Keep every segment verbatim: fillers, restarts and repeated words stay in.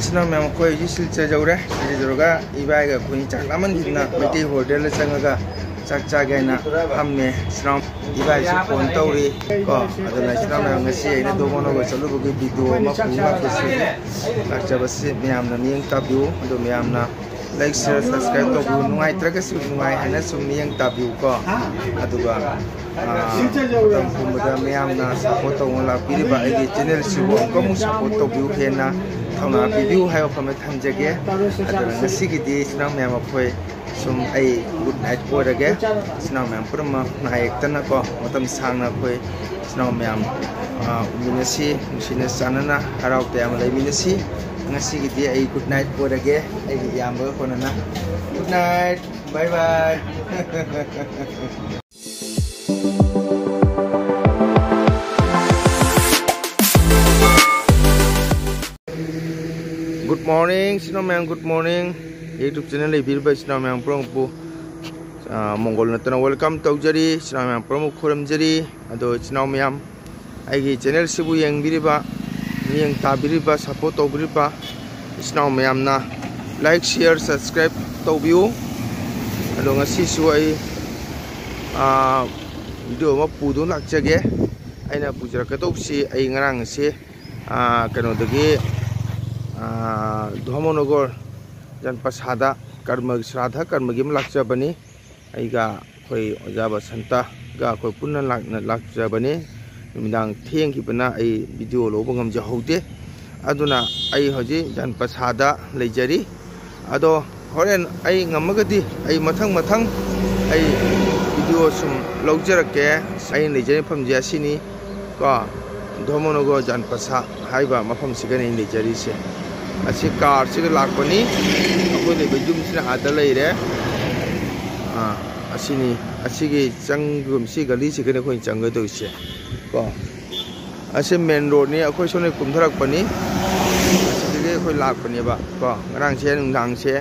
ꯏꯆꯤꯟ ꯏꯅꯥꯎ ꯃꯌꯥꯝ, ꯑꯩꯈꯣꯏ ꯍꯧꯖꯤꯛ ꯁꯤꯜꯆꯔ ꯌꯧꯔꯦ꯫ ꯁꯤꯜꯆꯔ ꯌꯧꯔꯒ ꯏꯕꯥꯏꯒ ꯑꯩꯈꯣꯏ ꯆꯥꯛ ꯂꯥꯝꯃꯟꯈꯤꯗꯅ ꯃꯩꯇꯩ ꯍꯣꯇꯦꯜꯗ ꯆꯪꯉꯒ ꯆꯥꯛ ꯆꯥꯒꯦ ꯍꯥꯏꯅ ꯐꯝꯃꯦ꯫ ꯏꯆꯤꯟ ꯏꯅꯥꯎ ꯏꯕꯥꯏꯁꯨ ꯐꯣꯟ ꯇꯧꯔꯤ ꯀꯣ꯫ ꯑꯗꯨꯅ ꯏꯆꯤꯟ ꯏꯅꯥꯎ ꯃꯌꯥꯝ, ꯉꯁꯤ ꯑꯩꯅ ꯗꯣꯃꯣꯅꯣꯒ ꯆꯠꯂꯨꯕꯒꯤ ꯚꯤꯗꯤꯑꯣ ꯑꯃ ꯄꯨ ꯂꯥꯛꯄꯁꯤ, ꯂꯥꯛꯆꯕꯁꯤ ꯃꯌꯥꯝꯅ ꯃꯤꯠꯌꯦꯡ ꯇꯥꯕꯤꯌꯨ꯫ ꯑꯗꯣ ꯃꯌꯥꯝꯅ ꯂꯥꯏꯛ, ꯁꯤꯌꯔ, ꯁꯕꯁꯀ꯭ꯔꯥꯏꯕ ꯇꯧꯕꯤꯌꯨ꯫ ꯅꯨꯡꯉꯥꯏꯇ꯭ꯔꯒꯁꯨ ꯅꯨꯡꯉꯥꯏ ꯍꯥꯏꯅ ꯁꯨꯝ ꯃꯤꯠꯌꯦꯡ ꯇꯥꯕꯤꯌꯨꯀꯣ꯫ ꯑꯗꯨꯒ, ꯑꯥ, ꯃꯇꯝ ꯄꯨꯝꯕꯗ ꯃꯌꯥꯝꯅ ꯁꯞꯄꯣꯔꯠ ꯇꯧꯅ ꯂꯥꯛꯄꯤꯔꯤꯕ ꯑꯩꯒꯤ ꯆꯦꯅꯦꯜꯁꯤꯕꯨ ꯑꯃꯨꯛꯀ ꯑꯃꯨꯛ ꯁꯞꯄꯣꯔꯠ ꯇꯧꯕꯤꯌꯨ, ꯍꯦꯟꯅ ꯊꯧꯅꯥ ꯄꯤꯕꯤꯌꯨ ꯍꯥꯏꯕ ꯋꯥꯐꯝ ꯑꯃ ꯊꯝꯖꯒꯦ꯫ ꯑꯗꯨꯅ ꯉꯁꯤꯒꯤꯗꯤ ꯏꯆꯤꯟ ꯏꯅꯥꯎ ꯃꯌꯥꯝ ꯑꯩꯈꯣꯏ ꯁꯨꯝ ꯑꯩ ꯒꯨꯗ ꯅꯥꯏꯠ ꯑꯣꯏꯔꯒꯦ꯫ ꯏꯆꯤꯟ ꯏꯅꯥꯎ ꯃꯌꯥꯝ ꯄꯨꯝꯅꯃꯛ ꯅꯥ ꯌꯦꯛꯇꯅꯀꯣ, ꯃꯇꯝ ꯁꯥꯡꯅ ꯑꯩꯈꯣꯏ ꯏꯆꯤꯟ ꯏꯅꯥꯎ ꯃꯌꯥꯝ, ꯑꯥ, ꯎꯃꯤꯟꯅꯁꯤ, ꯅꯨꯡꯁꯤꯅ ꯆꯥꯟꯅꯅ ꯍꯔꯥꯎ ꯇꯌꯥꯝꯅ ꯂꯩꯃꯤꯟꯅꯁꯤ꯫ ꯉꯁꯤꯒꯤꯗꯤ ꯑꯩ ꯒꯨꯗ ꯅꯥꯏꯠ ꯑꯣꯏꯔꯒꯦ, ꯑꯩꯒꯤ ꯏꯌꯥꯝꯕꯒ ꯀꯣꯟꯅꯅ꯫ ꯒꯨꯗ ꯅꯥꯏꯠ, ꯕꯥꯏ ꯕꯥꯏ꯫ ꯒꯨꯗ ꯃꯣꯔꯅꯤꯡ, ꯏꯆꯤꯟ ꯏꯅꯥꯎ ꯃꯌꯥꯝ, ꯒꯨꯗ ꯃꯣꯔꯅꯤꯡ꯫ YouTube ꯆꯦꯅꯦꯜ ꯂꯩꯕꯤꯔꯤꯕ ꯏꯆꯤꯟ ꯏꯅꯥꯎ ꯃꯌꯥꯝ ꯄꯨꯝꯅꯃꯛꯄꯨ, ꯑꯥ, ꯃꯣꯡꯒꯣꯜ ꯅꯠꯇꯅ ꯋꯦꯜꯀꯝ ꯇꯧꯖꯔꯤ꯫ ꯏꯆꯤꯟ ꯏꯅꯥꯎ ꯃꯌꯥꯝ ꯄꯨꯝꯅꯃꯛ ꯈꯨꯔꯨꯝꯖꯔꯤ꯫ ꯑꯗꯣ ꯏꯆꯤꯟ ꯏꯅꯥꯎ ꯃꯌꯥꯝ, ꯑꯩꯒꯤ ꯆꯦꯅꯦꯜꯁꯤꯕꯨ ꯌꯦꯡꯕꯤꯔꯤꯕ, ꯃꯤꯠꯌꯦꯡ ꯇꯥꯕꯤꯔꯤꯕ, ꯁꯞꯄꯣꯔꯠ ꯇꯧꯕꯤꯔꯤꯕ ꯏꯆꯤꯟ ꯏꯅꯥꯎ ꯃꯌꯥꯝꯅ ꯂꯥꯏꯛ, ꯁꯤꯌꯔ, ꯁꯕꯁꯀ꯭ꯔꯥꯏꯕ ꯇꯧꯕꯤꯌꯨ꯫ ꯑꯗꯣ ꯉꯁꯤꯁꯨ ꯑꯩ, ꯑꯥ, ꯚꯤꯗꯤꯑꯣ ꯑꯃ ꯄꯨꯗꯨꯅ ꯂꯥꯛꯆꯒꯦ꯫ ꯑꯩꯅ ꯄꯨꯖꯔꯛꯀꯗꯧꯕꯁꯤ ꯑꯩ ꯉꯔꯥꯡ ꯑꯁꯦ, ꯑꯥ, ꯀꯩꯅꯣꯗꯒꯤ, ꯑꯥ, ꯙꯣꯃꯣꯅꯣꯒꯔ ꯖꯟꯄꯁꯥꯗ ꯀꯔꯃ, ꯁ꯭ꯔꯥꯙ ꯀꯔꯃꯒꯤ ꯑꯃ ꯂꯥꯛꯆꯕꯅꯤ꯫ ꯑꯩꯒ ꯑꯩꯈꯣꯏ ꯑꯣꯖꯥ ꯕꯁꯟꯇꯒ ꯑꯩꯈꯣꯏ ꯄꯨꯟꯅ ꯂꯥꯛꯅ, ꯂꯥꯛꯆꯕꯅꯤ꯫ ꯅꯨꯃꯤꯗꯥꯡ ꯊꯦꯡꯈꯤꯕꯅ ꯑꯩ ꯚꯤꯗꯤꯑꯣ ꯂꯧꯕ ꯉꯝꯖꯍꯧꯗꯦ꯫ ꯑꯗꯨꯅ ꯑꯩ ꯍꯧꯖꯤꯛ ꯖꯟꯄꯁꯥꯗ ꯂꯩꯖꯔꯤ꯫ ꯑꯗꯣ ꯍꯣꯔꯦꯟ ꯑꯩ ꯉꯝꯃꯒꯗꯤ ꯑꯩ ꯃꯊꯪ ꯃꯊꯪ ꯑꯩ ꯚꯤꯗꯤꯑꯣ ꯁꯨꯝ ꯂꯧꯖꯔꯛꯀꯦ꯫ ꯑꯩꯅ ꯂꯩꯖꯔꯤꯕ ꯃꯐꯝꯁꯦ ꯑꯁꯤꯅꯤ ꯀꯣ, ꯙꯣꯃꯣꯅꯣꯒꯣ ꯖꯥꯟꯄꯁꯥ ꯍꯥꯏꯕ ꯃꯐꯝꯁꯤꯒꯅꯤ ꯑꯩꯅ ꯂꯩꯖꯔꯤꯁꯦ꯫ ꯑꯁꯤ ꯀꯥꯔꯁꯤꯒ ꯂꯥꯛꯄꯅꯤ꯫ ꯑꯩꯈꯣꯏ ꯂꯩꯕ ꯌꯨꯝꯁꯤꯅ ꯑꯥꯗ ꯂꯩꯔꯦ꯫ ꯑꯥ, ꯑꯁꯤꯅꯤ, ꯑꯁꯤꯒꯤ ꯆꯪꯒꯨꯝ-, ꯁꯤ ꯒꯂꯤꯁꯤꯒꯅꯤ ꯑꯩꯈꯣꯏꯅ ꯆꯪꯒꯗꯣꯏꯁꯦ ꯀꯣ꯫ ꯑꯁꯤ ꯃꯦꯟ ꯔꯣꯗꯅꯤ, ꯑꯩꯈꯣꯏ ꯁꯣꯝꯗ ꯀꯨꯝꯊꯔꯛꯄꯅꯤ꯫ ꯑꯁꯤꯗꯒꯤ ꯑꯩꯈꯣꯏ ꯂꯥꯛꯄꯅꯦꯕ ꯀꯣ꯫ ꯉꯔꯥꯡꯁꯦ ꯅꯨꯡꯗꯥꯡꯁꯦ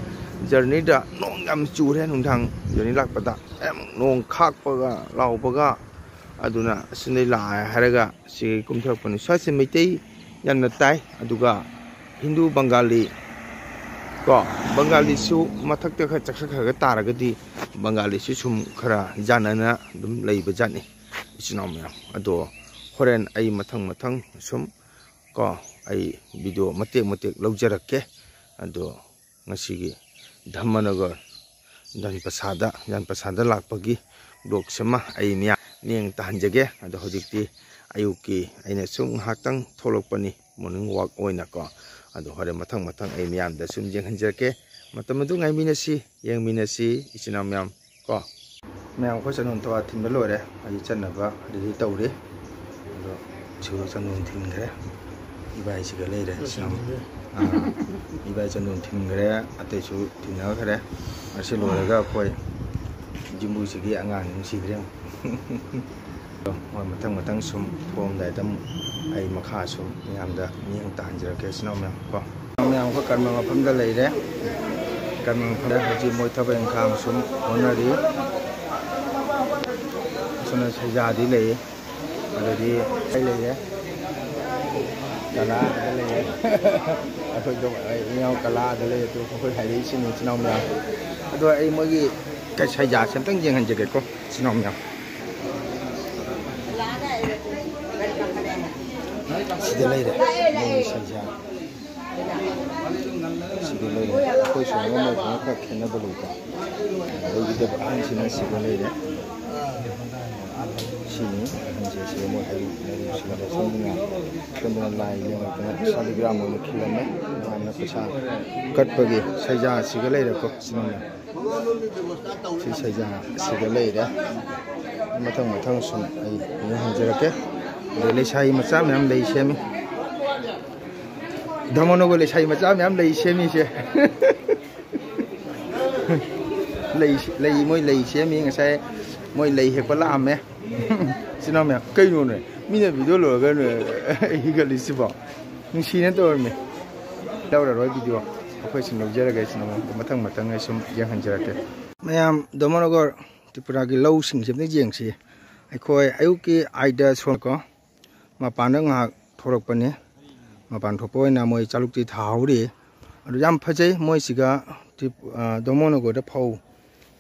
ꯖꯔꯅꯤꯗ ꯅꯣꯡ ꯌꯥꯝ ꯆꯨꯔꯦ, ꯅꯨꯡꯗꯥꯡ ꯖꯔꯅꯤ ꯂꯥꯛꯄꯗ ꯌꯥꯝ ꯅꯣꯡ ꯈꯥꯛꯄꯒ ꯂꯥꯎꯕꯒ꯫ ꯑꯗꯨꯅ ꯑꯁꯤꯗꯩ ꯂꯥꯛꯑꯦ ꯍꯥꯏꯔꯒ ꯁꯤꯒꯤ ꯀꯨꯝꯊꯔꯛꯄꯅꯤ꯫ ꯁ꯭ꯋꯥꯏꯁꯦ ꯃꯩꯇꯩ ꯌꯥꯝꯅ ꯇꯥꯏ꯫ ꯑꯗꯨꯒ ꯍꯤꯟꯗꯨ ꯕꯪꯒꯥꯂꯤ ꯀꯣ, ꯕꯪꯒꯥꯂꯤꯁꯨ ꯃꯊꯛꯇ ꯈꯔ ꯆꯥꯛꯁꯛꯈ꯭ꯔꯒ ꯇꯥꯔꯒꯗꯤ ꯕꯪꯒꯥꯂꯤꯁꯨ ꯁꯨꯝ ꯈꯔ ꯌꯥꯅꯅ ꯑꯗꯨꯝ ꯂꯩꯕ ꯖꯥꯠꯅꯤ, ꯏꯆꯤꯟ ꯏꯅꯥꯎ ꯃꯌꯥꯝ꯫ ꯑꯗꯣ ꯍꯣꯔꯦꯟ ꯑꯩ ꯃꯊꯪ ꯃꯊꯪ ꯁꯨꯝ ꯀꯣ, ꯑꯩ ꯚꯤꯗꯤꯑꯣ ꯃꯇꯦꯛ ꯃꯇꯦꯛ ꯂꯧꯖꯔꯛꯀꯦ꯫ ꯑꯗꯣ ꯉꯁꯤꯒꯤ ꯙꯝꯃꯅꯒꯔ ꯖꯟꯄꯁꯥꯗ, ꯖꯟꯄꯁꯥꯗ ꯂꯥꯛꯄꯒꯤ ꯕ꯭ꯂꯣꯛꯁꯤꯃ ꯑꯩ ꯃꯤꯌꯥꯝ ꯅꯦꯡ ꯇꯥꯍꯟꯖꯒꯦ꯫ ꯑꯗꯣ ꯍꯧꯖꯤꯛꯇꯤ ꯑꯌꯨꯛꯀꯤ ꯑꯩꯅ ꯁꯨꯝ ꯉꯥꯏꯍꯥꯛꯇꯪ ꯊꯣꯛꯂꯛꯄꯅꯤ, ꯃꯣꯔꯅꯤꯡ ꯋꯥꯛ ꯑꯣꯏꯅꯀꯣ꯫ ꯑꯗꯣ ꯍꯣꯔꯦꯟ ꯃꯊꯪ ꯃꯊꯪ ꯑꯩ ꯃꯤꯌꯥꯝꯗ ꯁꯨꯝ ꯌꯦꯡꯍꯟꯖꯔꯛꯀꯦ꯫ ꯃꯇꯝ ꯑꯗꯨ ꯉꯥꯏꯃꯤꯟꯅꯁꯤ, ꯌꯦꯡꯃꯤꯟꯅꯁꯤ, ꯏꯆꯤꯟ ꯏꯅꯥꯎ ꯃꯌꯥꯝ ꯀꯣ꯫ ꯃꯌꯥꯝ, ꯑꯩꯈꯣꯏ ꯆꯟꯗꯣꯟ ꯊꯋꯥ ꯊꯤꯟꯕ ꯂꯣꯏꯔꯦ꯫ ꯑꯩ ꯆꯠꯅꯕ ꯔꯦꯗꯤ ꯇꯧꯔꯤ꯫ ꯑꯗꯣ ꯁꯤꯒ ꯆꯟꯗꯣꯟ ꯊꯤꯟꯈ꯭ꯔꯦ꯫ ꯏꯕꯥꯏꯁꯤꯒ ꯂꯩꯔꯦ꯫ ꯁꯤꯅ, ꯑꯥ, ꯏꯕꯥꯏ ꯆꯟꯗꯣꯟ ꯊꯤꯟꯈ꯭ꯔꯦ, ꯑꯇꯩꯁꯨ ꯊꯤꯟꯅꯈ꯭ꯔꯦ꯫ ꯑꯁꯤ ꯂꯣꯏꯔꯒ ꯑꯩꯈꯣꯏ ꯌꯨꯝꯕꯨꯁꯤꯒꯤ ꯑꯉꯥꯡ ꯅꯨꯡꯁꯤꯗ꯭ꯔꯦ꯫ ꯑꯗꯣ ꯃꯣꯏ ꯃꯊꯪ ꯃꯊꯪ ꯁꯨꯝ ꯊꯣꯛꯑꯝꯗꯥꯏꯗ ꯑꯃꯨꯛ ꯑꯩ ꯃꯈꯥ ꯁꯨꯝ ꯃꯌꯥꯝꯗ ꯃꯤꯠꯌꯦꯡ ꯇꯥꯍꯟꯖꯔꯛꯀꯦ, ꯏꯆꯤꯟ ꯏꯅꯥꯎ ꯃꯌꯥꯝ ꯀꯣ꯫ ꯃꯌꯥꯝ ꯑꯩꯈꯣꯏ ꯀꯔꯃ ꯃꯐꯝꯗ ꯂꯩꯔꯦ꯫ ꯀꯔꯃ ꯃꯐꯝꯗ ꯍꯧꯖꯤꯛ ꯃꯣꯏ ꯊꯕꯛ ꯏꯪꯈꯥꯡ ꯁꯨꯝ ꯍꯣꯠꯅꯔꯤ꯫ ꯑꯁꯣꯝꯗ ꯁꯩꯖꯥꯗꯤ ꯂꯩꯌꯦ꯫ ꯑꯗꯨꯗꯤ ꯑꯩ ꯂꯩꯔꯦ꯫ ꯀꯂꯥꯗ ꯂꯩꯔꯦ꯫ ꯑꯩꯈꯣꯏꯗꯣ, ꯑꯩ ꯏꯅꯥꯎ ꯀꯂꯥꯗ ꯂꯩꯔꯦ꯫ ꯑꯗꯨ ꯑꯩꯈꯣꯏ ꯍꯥꯏꯔꯛꯏꯁꯤꯅꯤ, ꯏꯆꯤꯟ ꯏꯅꯥꯎ ꯃꯌꯥꯝ꯫ ꯑꯗꯣ ꯑꯩ ꯃꯣꯏꯒꯤ ꯀꯩ ꯁꯩꯖꯥꯁꯦ ꯑꯝꯇꯪ ꯌꯦꯡꯍꯟꯖꯒꯦꯀꯣ, ꯏꯆꯤꯟ ꯏꯅꯥꯎ ꯃꯌꯥꯝ꯫ ꯁꯤꯗ ꯂꯩꯔꯦ ꯃꯣꯏꯒꯤ ꯁꯩꯖꯥ꯫ ꯁꯤꯗ ꯂꯩꯔꯦ꯫ ꯑꯩꯈꯣꯏ ꯁꯣꯝꯒ ꯃꯣꯏꯒ ꯈꯔ ꯈꯦꯠꯅꯕ ꯂꯩꯀꯣ꯫ ꯂꯩꯈꯤꯗꯕ ꯑꯍꯟꯁꯤꯅ ꯁꯤꯗ ꯂꯩꯔꯦ꯫ ꯁꯤꯅꯤ ꯑꯍꯟꯁꯦ꯫ ꯁꯤꯗ ꯃꯣꯏ ꯍꯩꯔꯨꯛ, ꯍꯩꯔꯨꯛꯁꯤꯒ ꯂꯧꯁꯤꯟꯗꯅ, ꯁꯣꯝꯗꯅ ꯂꯥꯏ ꯂꯦꯡꯉꯛꯇꯅ ꯁꯥꯂꯤꯒ꯭ꯔꯥꯝ ꯑꯣꯏꯅ ꯈꯤꯜꯂꯝꯃꯦ꯫ ꯃꯌꯥꯝꯅ ꯄꯩꯁꯥ ꯀꯠꯄꯒꯤ ꯁꯩꯖꯥ ꯁꯤꯒ ꯂꯩꯔꯦꯀꯣ꯫ ꯁꯤꯅꯅꯦ꯫ ꯁꯤ ꯁꯩꯖꯥ ꯁꯤꯒ ꯂꯩꯔꯦ꯫ ꯃꯊꯪ ꯃꯊꯪ ꯁꯨꯝ ꯑꯩ ꯌꯦꯡꯍꯟꯖꯔꯛꯀꯦ꯫ ꯑꯗꯩ ꯂꯩꯁꯥꯕꯤ ꯃꯆꯥ ꯃꯌꯥꯝ ꯂꯩ ꯁꯦꯝꯃꯤ꯫ ꯙꯃꯅꯣꯒ ꯂꯩꯁꯥꯕꯤ ꯃꯆꯥ ꯃꯌꯥꯝ ꯂꯩ ꯁꯦꯝꯃꯤꯁꯦ꯫ ꯂꯩ, ꯂꯩ, ꯃꯣꯏ ꯂꯩ ꯁꯦꯝꯃꯤ꯫ ꯉꯁꯥꯏ ꯃꯣꯏ ꯂꯩ ꯍꯦꯛꯄ ꯂꯥꯛꯑꯝꯃꯦ꯫ ꯏꯆꯤꯟ ꯏꯅꯥꯎ ꯃꯌꯥꯝ, ꯀꯩꯅꯣꯅꯦ? ꯃꯤꯅ ꯚꯤꯗꯤꯑꯣ ꯂꯣꯏꯔꯒ ꯍꯤꯒꯠꯂꯤꯁꯤꯕꯣ? ꯅꯨꯡꯁꯤꯅ ꯇꯧꯔꯝꯃꯤ꯫ ꯂꯧꯔꯔꯣꯏ ꯚꯤꯗꯤꯑꯣ꯫ ꯑꯩꯈꯣꯏ ꯁꯨꯝ ꯂꯧꯖꯔꯒꯦ, ꯏꯆꯤꯟ ꯏꯅꯥꯎ ꯃꯌꯥꯝ꯫ ꯃꯊꯪ ꯃꯊꯪ ꯑꯩ ꯁꯨꯝ ꯌꯦꯡꯍꯟꯖꯔꯛꯀꯦ꯫ ꯃꯌꯥꯝ, ꯙꯃꯅꯣꯒꯔ ꯇ꯭ꯔꯤꯄꯨꯔꯥꯒꯤ ꯂꯧꯁꯤꯡꯁꯦ ꯑꯝꯇ ꯌꯦꯡꯁꯤ꯫ ꯑꯩꯈꯣꯏ ꯑꯌꯨꯛꯀꯤ ꯑꯥꯏꯗ ꯁꯣꯟꯀꯣ, ꯃꯄꯥꯟꯗ ꯉꯥꯏꯍꯥꯛ ꯊꯣꯛꯂꯛꯄꯅꯤ꯫ ꯃꯄꯥꯟ ꯊꯣꯛꯄ ꯑꯣꯏꯅ ꯃꯣꯏ ꯆꯥꯂꯨꯛꯇꯤ ꯊꯥꯍꯧꯔꯤ꯫ ꯑꯗꯨ ꯌꯥꯝ ꯐꯖꯩ꯫ ꯃꯣꯏꯁꯤꯒ ꯇ꯭ꯔꯤꯞ-, ꯑ, ꯗꯣꯃꯣꯅꯣꯒꯣꯗ ꯐꯧ,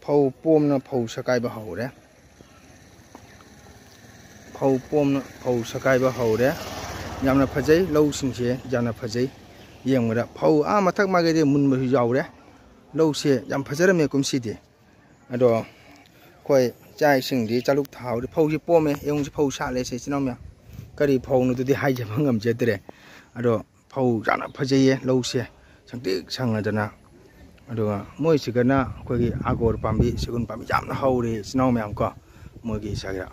ꯐꯧ ꯄꯣꯝꯅ ꯐꯧ ꯁꯀꯥꯏꯕ ꯍꯧꯔꯦ꯫ ꯐꯧ ꯄꯣꯝꯅ ꯐꯧ ꯁꯀꯥꯏꯕ ꯍꯧꯔꯦ꯫ ꯌꯥꯝꯅ ꯐꯖꯩ꯫ ꯂꯧꯁꯤꯡꯁꯦ ꯌꯥꯝꯅ ꯐꯖꯩ꯫ ꯌꯦꯡꯕꯗ ꯐꯧ ꯑꯥ ꯃꯊꯛ ꯃꯥꯏꯀꯩꯗꯤ ꯃꯨꯟꯕꯁꯨ ꯌꯥꯎꯔꯦ꯫ ꯂꯧꯁꯦ ꯌꯥꯝ ꯐꯖꯔꯝꯃꯦ ꯀꯨꯝꯁꯤꯗꯤ꯫ ꯑꯗꯣ ꯑꯩꯈꯣꯏ ꯏꯆꯥ ꯏꯁꯤꯡꯗꯤ ꯆꯥꯂꯨꯛ ꯊꯥꯍꯧꯔꯤ꯫ ꯐꯧꯁꯤ ꯄꯣꯝꯃꯦ꯫ ꯌꯦꯡꯉꯨꯁꯤ, ꯐꯧ ꯁꯥꯠꯂꯦ ꯁꯦ, ꯏꯆꯤꯟ ꯏꯅꯥꯎ ꯃꯌꯥꯝ꯫ ꯀꯔꯤ ꯐꯧꯅꯣꯗꯨꯗꯤ ꯍꯥꯏꯖꯕ ꯉꯝꯖꯗ꯭ꯔꯦ꯫ ꯑꯗꯣ ꯐꯧ ꯌꯥꯝꯅ ꯐꯖꯩꯌꯦ ꯂꯧꯁꯦ, ꯁꯪꯇ꯭ꯔꯤꯛ ꯁꯪꯉꯗꯅ꯫ ꯑꯗꯨꯒ ꯃꯣꯏꯁꯤꯒꯅ ꯑꯩꯈꯣꯏꯒꯤ ꯑꯥꯒꯣꯔ ꯄꯥꯝꯕꯤ, ꯁꯦꯒꯨꯟ ꯄꯥꯝꯕꯤ ꯌꯥꯝꯅ ꯍꯧꯔꯤ, ꯏꯆꯤꯟ ꯏꯅꯥꯎ ꯃꯌꯥꯝ ꯀꯣ꯫ ꯃꯣꯏꯒꯤ ꯏꯁꯥꯒꯤ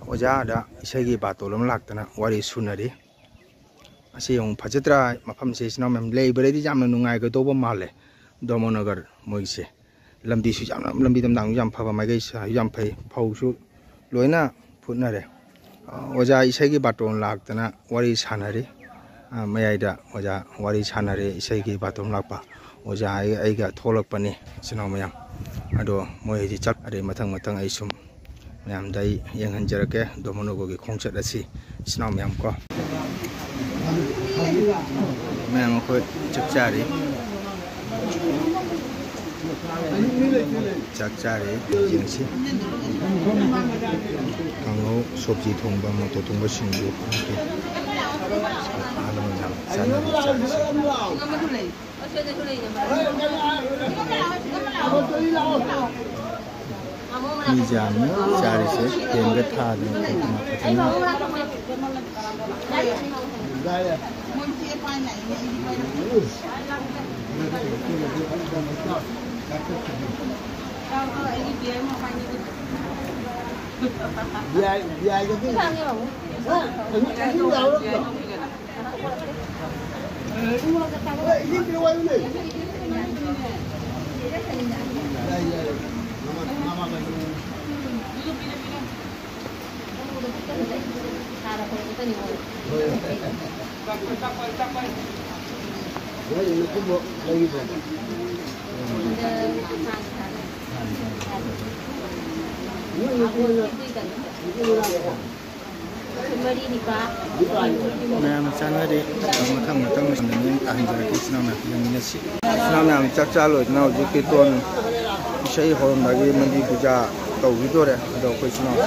ꯑꯣꯖꯥꯗ ꯏꯁꯩꯒꯤ ꯕꯥꯇꯣꯜ ꯑꯃ ꯂꯥꯛꯇꯅ ꯋꯥꯔꯤ ꯁꯨꯅꯔꯤ꯫ ꯑꯁꯤ ꯌꯦꯡꯉꯨ, ꯐꯖꯗ꯭ꯔꯥ ꯃꯐꯝꯁꯦ, ꯏꯆꯤꯟ ꯏꯅꯥꯎ ꯃꯌꯥꯝ? ꯂꯩꯕꯗꯗꯤ ꯌꯥꯝꯅ ꯅꯨꯡꯉꯥꯏꯒꯗꯧꯕ ꯃꯥꯜꯂꯦ ꯗꯣꯃꯣꯅꯒꯔ ꯃꯣꯏꯒꯤꯁꯦ꯫ ꯂꯝꯕꯤꯁꯨ ꯌꯥꯝꯅ, ꯂꯝꯕꯤ ꯂꯝꯗꯥꯡꯁꯨ ꯌꯥꯝ ꯐꯕ, ꯃꯥꯏꯀꯩꯁꯨ ꯌꯥꯝ ꯐꯩ, ꯐꯧꯁꯨ ꯂꯣꯏꯅ ꯐꯨꯠꯅꯔꯦ꯫ ꯑ, ꯑꯣꯖꯥ ꯏꯁꯩꯒꯤ ꯕꯥꯇꯣꯟ ꯂꯥꯛꯇꯅ ꯋꯥꯔꯤ ꯁꯥꯟꯅꯔꯤ꯫ ꯑ, ꯃꯌꯥꯏꯗ ꯑꯣꯖꯥ ꯋꯥꯔꯤ ꯁꯥꯟꯅꯔꯦ, ꯏꯁꯩꯒꯤ ꯕꯥꯇꯣꯟ ꯂꯥꯛꯄ꯫ ꯑꯣꯖꯥ ꯑꯩꯒ, ꯑꯩꯒ ꯊꯣꯛꯂꯛꯄꯅꯤ, ꯏꯆꯤꯟ ꯏꯅꯥꯎ ꯃꯌꯥꯝ꯫ ꯑꯗꯣ ꯃꯣꯏ ꯍꯧꯖꯤꯛ ꯆꯠ-, ꯑꯗꯩ ꯃꯊꯪ ꯃꯊꯪ ꯑꯩ ꯁꯨꯝ ꯃꯌꯥꯝꯗ ꯑꯩ ꯌꯦꯡꯍꯟꯖꯔꯛꯀꯦ ꯗꯣꯃꯣꯅꯣꯒꯣꯒꯤ ꯈꯣꯡꯆꯠ ꯑꯁꯤ, ꯏꯆꯤꯟ ꯏꯅꯥꯎ ꯃꯌꯥꯝ ꯀꯣ꯫ ꯃꯌꯥꯝ ꯑꯩꯈꯣꯏ ꯆꯥꯛ ꯆꯥꯔꯤ꯫ ꯆꯥꯛ ꯆꯥꯔꯦ꯫ ꯌꯦꯡꯁꯤ꯫ ꯀꯥꯡꯍꯧ, ꯁꯣꯕꯖꯤ ꯊꯣꯡꯕ, ꯃꯣꯇꯣꯔ ꯊꯣꯡꯕ, ꯁꯤꯡꯖꯨ꯫ ꯑꯍꯜ ꯂꯃꯟ ꯌꯥꯝ ꯆꯥꯅꯔꯤ ꯆꯥꯛꯁꯦ꯫ ꯃꯤ ꯌꯥꯝꯅ ꯆꯥꯔꯤꯁꯦ꯫ ꯐꯦꯟꯒ ꯊꯥꯗꯅ ꯈꯣꯠꯇꯅ ꯐꯖꯅ꯫ ꯃꯌꯥꯝ ꯆꯥꯅꯔꯤ꯫ ꯃꯊꯪ ꯃꯊꯪ ꯂꯣꯏꯁꯤꯟꯗꯅ ꯇꯥꯍꯟꯖꯔꯛꯀꯦ꯫ ꯏꯆꯤꯟ ꯏꯅꯥꯎ ꯃꯌꯥꯝ ꯌꯦꯡꯃꯤꯟꯅꯁꯤ꯫ ꯏꯆꯤꯟ ꯏꯅꯥꯎ ꯃꯌꯥꯝ ꯆꯥꯛ ꯆꯥ ꯂꯣꯏꯗꯅ ꯍꯧꯖꯤꯛ ꯀꯤꯔꯇꯣꯟ ꯏꯁꯩ ꯍꯧꯔꯝꯗꯥꯏꯒꯤ ꯃꯟꯗꯤꯔ ꯄꯨꯖꯥ ꯇꯧꯈꯤꯗꯣꯔꯦ꯫ ꯑꯗꯣ ꯑꯩꯈꯣꯏ ꯏꯆꯤꯟ ꯏꯅꯥꯎ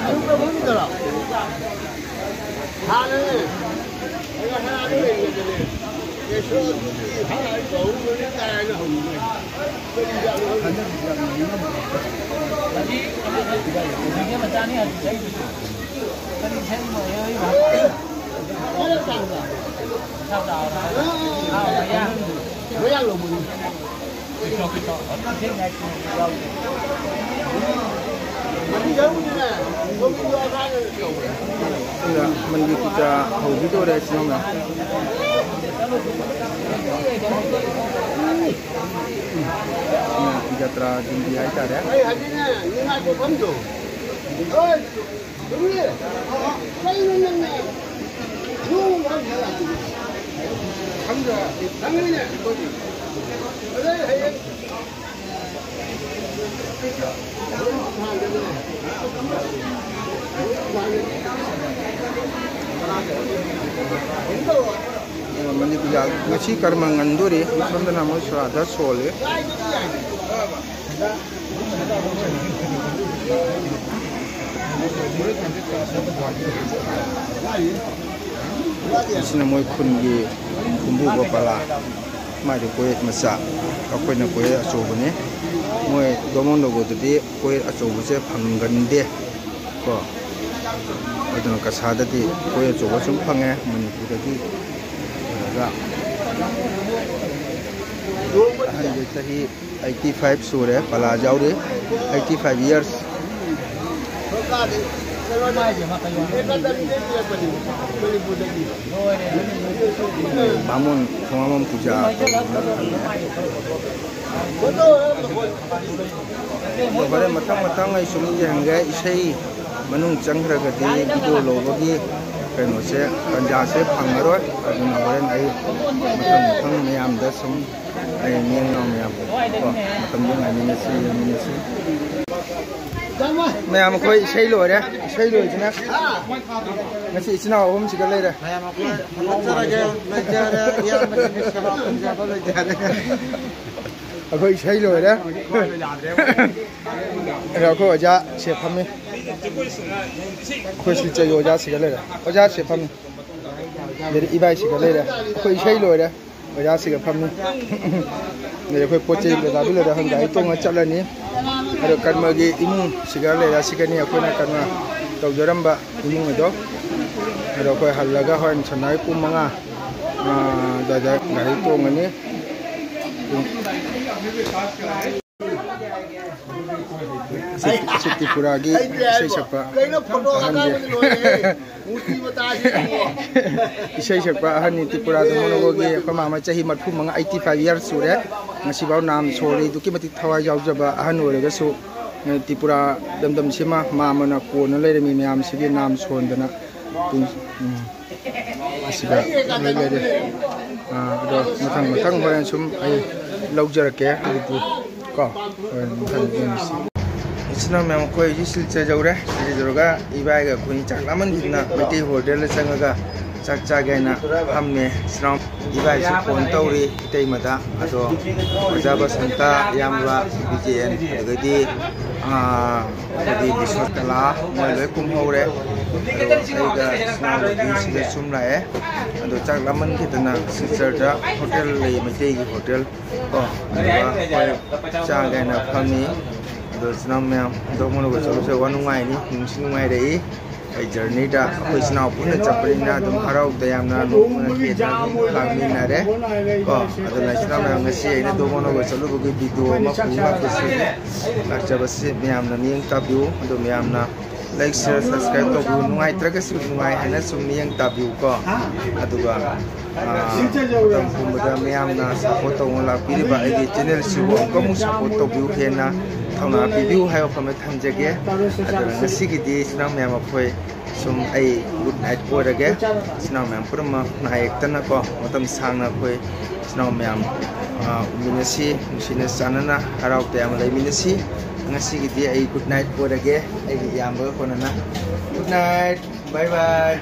ꯃꯟꯗꯤꯔ ꯄꯨꯖꯥ ꯍꯧꯈꯤꯗꯣꯔꯦ ꯁꯤꯅ꯫ ꯖꯇ꯭ꯔꯥ ꯗꯤꯟꯗꯤ ꯍꯥꯏꯇꯥꯔꯦ꯫ ꯃꯅꯤꯄꯨꯔ ꯉꯁꯤ ꯀꯔꯃ ꯉꯟꯗꯣꯔꯤ꯫ ꯁꯣꯝꯗꯅ ꯃꯣꯏ ꯁꯣꯔꯥꯗ ꯁꯣꯜꯂꯤ꯫ ꯑꯁꯤꯅ ꯃꯣꯏ ꯈꯨꯟꯒꯤ ꯈꯨꯝꯕꯨꯕ ꯄꯂꯥ꯫ ꯃꯥꯏꯗꯤ ꯀꯣꯌꯦꯠ ꯃꯆꯥ, ꯑꯩꯈꯣꯏꯅ ꯀꯣꯌꯦꯠ ꯑꯆꯧꯕꯅꯤ꯫ ꯃꯣꯏ ꯗꯣꯃꯣꯟꯗꯣꯒꯣꯗꯗꯤ ꯀꯣꯌꯦꯠ ꯑꯆꯧꯕꯁꯦ ꯐꯪꯒꯟꯗꯦ ꯀꯣ꯫ ꯑꯗꯨꯅ ꯀꯁꯥꯗꯗꯤ ꯀꯣꯌꯦꯠ ꯑꯆꯧꯕ ꯁꯨꯝ ꯐꯪꯉꯦ ꯃꯅꯤꯄꯨꯔꯗꯒꯤ꯫ ꯑꯗꯨꯒ ꯑꯍꯟꯁꯦ ꯆꯍꯤ eighty five ꯁꯨꯔꯦ, ꯄꯂꯥ ꯌꯥꯎꯔꯤ, eighty five years꯫ ꯕꯥꯃꯣꯟ ꯈꯣꯡꯉꯥꯝꯕꯝ ꯄꯨꯖꯥ ꯇꯧꯗꯅ ꯊꯝꯃꯦ꯫ ꯑꯗꯣ ꯍꯣꯔꯦꯟ ꯃꯊꯪ ꯃꯊꯪ ꯑꯩ ꯁꯨꯝ ꯌꯦꯡꯍꯟꯒꯦ꯫ ꯏꯁꯩ ꯃꯅꯨꯡ ꯆꯪꯈ꯭ꯔꯒꯗꯤ ꯚꯤꯗꯤꯑꯣ ꯂꯧꯕꯒꯤ ꯀꯩꯅꯣꯁꯦ, ꯇꯟꯖꯥꯁꯦ ꯐꯪꯉꯔꯣꯏ꯫ ꯑꯗꯨꯅ ꯍꯣꯔꯦꯟ ꯑꯩ ꯃꯊꯪ ꯃꯊꯪ ꯃꯌꯥꯝꯗ ꯁꯨꯝ ꯑꯩ ꯃꯤꯡ ꯃꯌꯥꯝ ꯀꯣ, ꯃꯇꯝꯗꯣ ꯉꯥꯏꯃꯤꯟꯅꯁꯤ, ꯌꯦꯡꯃꯤꯟꯅꯁꯤ꯫ ꯃꯌꯥꯝ ꯑꯩꯈꯣꯏ ꯏꯁꯩ ꯂꯣꯏꯔꯦ꯫ ꯏꯁꯩ ꯂꯣꯏꯗꯅ ꯉꯁꯤ ꯏꯆꯤꯟ ꯏꯅꯥꯎ ꯑꯍꯨꯝꯁꯤꯒ ꯂꯩꯔꯦ꯫ ꯃꯌꯥꯝ ꯑꯩꯈꯣꯏ ꯍꯜꯂꯛꯆꯔꯒꯦ, ꯂꯩꯖꯔꯦ, ꯏꯌꯥꯝꯕꯁꯤꯡꯒꯤ ꯁꯦꯕꯥ ꯇꯧꯖꯕ ꯂꯣꯏꯖꯔꯦ꯫ ꯑꯩꯈꯣꯏ ꯏꯁꯩ ꯂꯣꯏꯔꯦ꯫ ꯑꯗꯣ ꯑꯩꯈꯣꯏ ꯑꯣꯖꯥ ꯁꯦ ꯐꯝꯃꯤ꯫ ꯑꯩꯈꯣꯏ ꯁꯤꯜꯆꯔꯒꯤ ꯑꯣꯖꯥꯁꯤꯒ ꯂꯩꯔꯦ꯫ ꯑꯣꯖꯥ ꯁꯦ ꯐꯝꯃꯤ꯫ ꯑꯗꯩꯗꯤ ꯏꯕꯥꯏꯁꯤꯒ ꯂꯩꯔꯦ꯫ ꯑꯩꯈꯣꯏ ꯏꯁꯩ ꯂꯣꯏꯔꯦ꯫ ꯑꯣꯖꯥꯁꯤꯒ ꯐꯝꯃꯤ꯫ ꯑꯗꯩ ꯑꯩꯈꯣꯏ ꯄꯣꯠ ꯆꯩ ꯀꯩꯀꯥ ꯂꯣꯏꯔꯦ꯫ ꯍꯪꯒꯥꯏ ꯇꯣꯡꯉ ꯆꯠꯂꯅꯤ꯫ ꯑꯗꯣ ꯀꯔꯃꯒꯤ ꯏꯃꯨꯡꯁꯤꯒ ꯂꯩꯔꯦ꯫ ꯑꯁꯤꯒꯅꯤ ꯑꯩꯈꯣꯏꯅ ꯀꯔꯃ ꯇꯧꯖꯔꯝꯕ ꯏꯃꯨꯡ ꯑꯗꯣ꯫ ꯑꯗꯣ ꯑꯩꯈꯣꯏ ꯍꯜꯂꯒ ꯍꯣꯔꯦꯟ ꯁꯟꯅꯥꯏ ꯄꯨꯡ ꯃꯉꯥ, ꯑꯥ, ꯑꯗꯨꯋꯥꯏꯗ ꯒꯥꯔꯤ ꯇꯣꯡꯉꯅꯤ꯫ ꯁꯤ, ꯁꯤ ꯇ꯭ꯔꯤꯄꯨꯔꯥꯒꯤ ꯏꯁꯩ ꯁꯛꯄ ꯑꯍꯟꯁꯦ꯫ ꯏꯁꯩ ꯁꯛꯄ ꯑꯍꯟꯅꯤ꯫ ꯇ꯭ꯔꯤꯄꯨꯔꯥꯗ ꯃꯣꯅꯣꯒꯣꯒꯤ ꯑꯩꯈꯣꯏ ꯃꯥꯃ ꯆꯍꯤ ꯃꯔꯤꯐꯨ ꯃꯉꯥ, eighty five years ꯁꯨꯔꯦ꯫ ꯉꯁꯤꯐꯥꯎ ꯅꯥꯝ ꯁꯣꯜꯂꯤ꯫ ꯑꯗꯨꯛꯀꯤ ꯃꯇꯤꯛ ꯊꯋꯥꯏ ꯌꯥꯎꯖꯕ ꯑꯍꯟ ꯑꯣꯏꯔꯒꯁꯨ, ꯑ, ꯇ꯭ꯔꯤꯄꯨꯔꯥ ꯂꯝꯗꯝꯁꯤꯃ ꯃꯥꯃꯅ ꯀꯣꯟꯅ ꯂꯩꯔꯝꯃꯤ ꯃꯌꯥꯝꯁꯤꯒꯤ ꯅꯥꯝ ꯁꯣꯟꯗꯅ꯫ ꯄꯨꯡ-, ꯎꯝ꯫ ꯑꯁꯤꯗ ꯂꯣꯏ ꯂꯩꯔꯦ꯫ ꯑꯥ, ꯑꯗꯣ ꯃꯊꯪ ꯃꯊꯪ ꯍꯣꯔꯦꯟ ꯁꯨꯝ ꯑꯩ ꯂꯧꯖꯔꯛꯀꯦ꯫ ꯑꯗꯨꯗꯤ ꯀꯣ, ꯍꯣꯔꯦꯟ ꯃꯊꯪ ꯌꯦꯡꯉꯁꯤ꯫ ꯏꯆꯤꯟ ꯏꯅꯥꯎ ꯃꯌꯥꯝ, ꯑꯩꯈꯣꯏ ꯍꯧꯖꯤꯛ ꯁꯤꯜꯆꯔ ꯌꯧꯔꯦ꯫ ꯁꯤꯜꯆꯔ ꯌꯧꯔꯒ ꯏꯕꯥꯏꯒ ꯑꯩꯈꯣꯏ ꯆꯥꯛ ꯂꯥꯝꯃꯟꯈꯤꯗꯅ ꯃꯩꯇꯩ ꯍꯣꯇꯦꯜꯗ ꯆꯪꯉꯒ ꯆꯥꯛ ꯆꯥꯒꯦ ꯍꯥꯏꯅ ꯐꯝꯃꯦ꯫ ꯏꯆꯤꯟ ꯏꯅꯥꯎ ꯏꯕꯥꯏꯁꯨ ꯐꯣꯟ ꯇꯧꯔꯤ ꯏꯇꯩꯃꯗ꯫ ꯑꯗꯣ ꯑꯣꯖꯥ ꯕꯁꯟꯇ, ꯏꯌꯥꯝꯕ ꯕꯤ ꯖꯦ ꯑꯦꯟ, ꯑꯗꯒꯤꯗꯤ, ꯑꯥ, ꯑꯩꯈꯣꯏꯒꯤ ꯕꯤꯁ꯭ꯋꯀꯂꯥ ꯃꯣꯏ ꯂꯣꯏ ꯀꯨꯝꯍꯧꯔꯦ꯫ ꯑꯗꯣ ꯑꯩꯒ ꯏꯆꯤꯟ ꯏꯅꯥꯎ ꯁꯤꯗ ꯁꯨꯝ ꯂꯥꯛꯑꯦ꯫ ꯑꯗꯣ ꯆꯥꯛ ꯂꯥꯝꯃꯟꯈꯤꯗꯅ ꯁꯤꯜꯆꯔꯗ ꯍꯣꯇꯦꯜ ꯂꯩ, ꯃꯩꯇꯩꯒꯤ ꯍꯣꯇꯦꯜ ꯀꯣ꯫ ꯑꯗꯨꯒ ꯑꯩꯈꯣꯏ ꯆꯥꯒꯦꯅ ꯐꯝꯃꯤ꯫ ꯑꯗꯣ ꯏꯆꯤꯟ ꯏꯅꯥꯎ ꯃꯌꯥꯝ, ꯗꯣꯃꯣꯅꯣꯒ ꯆꯠꯂꯨꯁꯦ꯫ ꯋꯥ ꯅꯨꯡꯉꯥꯏꯅꯤ, ꯅꯨꯡꯁꯨ ꯅꯨꯡꯉꯥꯏꯔꯛꯏ꯫ ꯑꯩ ꯖꯔꯅꯤꯗ ꯑꯩꯈꯣꯏ ꯏꯆꯤꯟ ꯏꯅꯥꯎ ꯄꯨꯟꯅ ꯆꯠꯄꯅꯤꯅ ꯑꯗꯨꯝ ꯍꯔꯥꯎ ꯇꯌꯥꯝꯅ ꯅꯣꯛꯅ ꯈꯦꯗꯅ ꯑꯗꯨꯝ ꯂꯥꯡꯃꯤꯟꯅꯔꯦ ꯀꯣ꯫ ꯑꯗꯨꯅ ꯏꯆꯤꯟ ꯏꯅꯥꯎ ꯃꯌꯥꯝ, ꯉꯁꯤ ꯑꯩꯅ ꯗꯣꯃꯣꯅꯣꯒ ꯆꯠꯂꯨꯕꯒꯤ ꯚꯤꯗꯤꯑꯣ ꯑꯃ ꯄꯨꯅ ꯂꯥꯛꯆꯕꯁꯤ ꯃꯌꯥꯝꯅ ꯃꯤꯠꯌꯦꯡ ꯇꯥꯕꯤꯌꯨ꯫ ꯑꯗꯨ ꯃꯌꯥꯝꯅ like, share, subscribe ꯇꯧꯕꯤꯌꯨ꯫ ꯅꯨꯡꯉꯥꯏꯇ꯭ꯔꯒꯁꯨ ꯅꯨꯡꯉꯥꯏ ꯍꯥꯏꯅ ꯁꯨꯝ ꯃꯤꯠꯌꯦꯡ ꯇꯥꯕꯤꯌꯨ ꯀꯣ꯫ ꯑꯗꯨꯒ ꯃꯇꯝ ꯄꯨꯝꯕꯗ ꯃꯌꯥꯝꯅ ꯁꯞꯄꯣꯔꯠ ꯇꯧꯅ ꯂꯥꯛꯄꯤꯔꯤꯕ ꯑꯩꯒꯤ ꯆꯦꯅꯦꯜꯁꯤꯕꯨ ꯑꯃꯨꯛꯀ ꯑꯃꯨꯛ ꯁꯞꯄꯣꯔꯠ ꯇꯧꯕꯤꯌꯨ, ꯍꯦꯟꯅ ꯊꯧꯅꯥ ꯄꯤꯕꯤꯌꯨ ꯍꯥꯏꯕ ꯋꯥꯐꯝ ꯊꯝꯖꯒꯦ꯫ ꯑꯗꯨꯅ ꯉꯁꯤꯒꯤꯗꯤ ꯏꯆꯤꯟ ꯏꯅꯥꯎ ꯃꯌꯥꯝ ꯑꯩꯈꯣꯏ ꯁꯨꯝ ꯑꯩ ꯒꯨꯗ ꯅꯥꯏꯠ ꯑꯣꯏꯔꯒꯦ꯫ ꯏꯆꯤꯟ ꯏꯅꯥꯎ ꯃꯌꯥꯝ ꯄꯨꯝꯅꯃꯛ ꯅꯥ ꯌꯦꯛꯇꯅꯀꯣ, ꯃꯇꯝ ꯁꯥꯡꯅ ꯑꯩꯈꯣꯏ ꯏꯆꯤꯟ ꯏꯅꯥꯎ ꯃꯌꯥꯝ, ꯑ, ꯎꯃꯤꯟꯅꯁꯤ, ꯅꯨꯡꯁꯤꯅ ꯆꯥꯟꯅꯅ ꯍꯔꯥꯎ ꯇꯌꯥꯝꯅ ꯂꯩꯃꯤꯟꯅꯁꯤ꯫ ꯉꯁꯤꯒꯤꯗꯤ ꯑꯩ ꯒꯨꯗ ꯅꯥꯏꯠ ꯑꯣꯏꯔꯒꯦ, ꯑꯩꯒꯤ ꯏꯌꯥꯝꯕꯒ ꯀꯣꯟꯅꯅ꯫ ꯒꯨꯗ ꯅꯥꯏꯠ, ꯕꯥꯏ ꯕꯥꯏ꯫